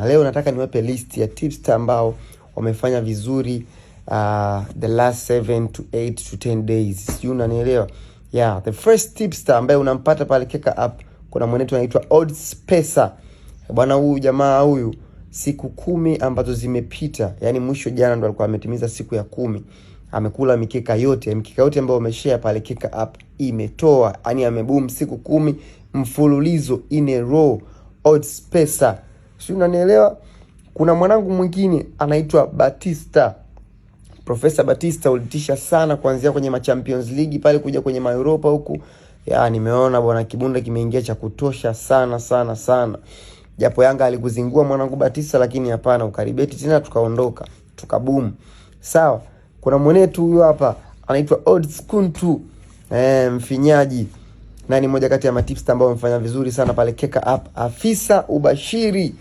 Na leo nataka niwape list ya tipster ambao wamefanya vizuri the last 7 to 8 to 10 days. Sijui unanielewa? Yeah, the first tipster ambaye unampata pale Keka App, kuna mwenetu anaitwa Odds Pesa. Bwana huyu jamaa huyu siku 10 ambazo zimepita, yani mwisho jana ndo alikuwa ametimiza siku ya 10, amekula mikeka yote, mikeka yote ambayo ameshare pale Keka App imetoa, yani ameboom siku 10 mfululizo in a row. Odds Pesa, sio, unanielewa? Kuna mwanangu mwingine anaitwa Batista. Profesa Batista ulitisha sana kuanzia kwenye ma Champions League pale kuja kwenye ma Europa huku. Ya, nimeona bwana kibunda kimeingia cha kutosha sana sana sana. Japo Yanga alikuzingua mwanangu Batista, lakini hapana, ukaribeti tena tukaondoka, tukaboom. Sawa. Kuna mwenetu huyu hapa anaitwa Odds Kuntu. Mfinyaji. Na ni moja kati ya matipster ambao wamefanya vizuri sana pale Keka App. Afisa Ubashiri.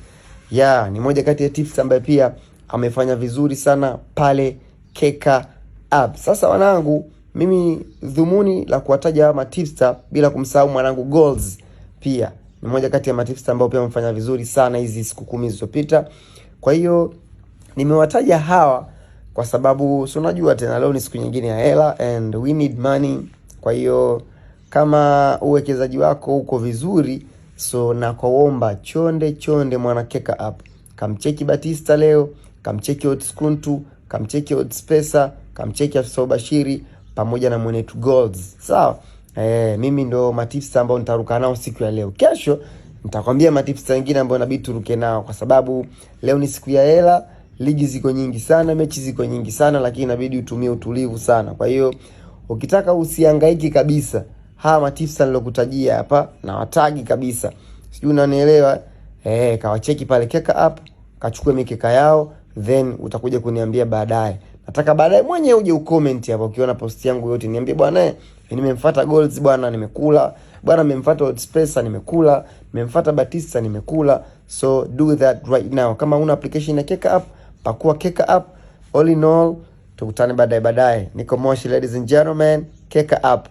Ya, ni moja kati ya tips ambaye pia amefanya vizuri sana pale Keka App. Sasa wanangu, mimi dhumuni la kuwataja hawa matipster bila kumsahau mwanangu Goals pia ni moja kati ya matipster ambao pia wamefanya vizuri sana hizi siku 10 zilizopita. Kwa hiyo nimewataja hawa kwa sababu si unajua tena leo ni siku nyingine ya hela and we need money. Kwa hiyo kama uwekezaji wako uko vizuri, so nakuomba chonde chonde mwana Keka App, kamcheki Batista leo, kamcheki Odds Kuntu, kamcheki Odds Pesa, kamcheki Afisa Ubashiri pamoja na mwenetu Golds. Sawa? Mimi ndo matipster ambao nitaruka nao siku ya leo. Kesho nitakwambia matipster wengine ambao inabidi turuke nao kwa sababu leo ni siku ya hela, ligi ziko nyingi sana, mechi ziko nyingi sana, lakini inabidi utumie utulivu sana. Kwa hiyo ukitaka usihangaiki kabisa, hawa matipster nilokutajia hapa na watagi kabisa. Sijui unanielewa? Kawacheki pale Keka App, kachukue mikeka yao, then utakuja kuniambia baadaye. Nataka baadaye mwenyewe uje ucomment hapo ukiona post yangu yote, niambie bwana, nimemfuata Goals bwana, nimekula. Bwana nimemfuata Odds Pesa nimekula, nimemfuata Batista nimekula. So do that right now. Kama una application ya Keka App, pakua Keka App. All in all, tukutane baadaye baadaye. Niko Moshi, ladies and gentlemen, Keka App.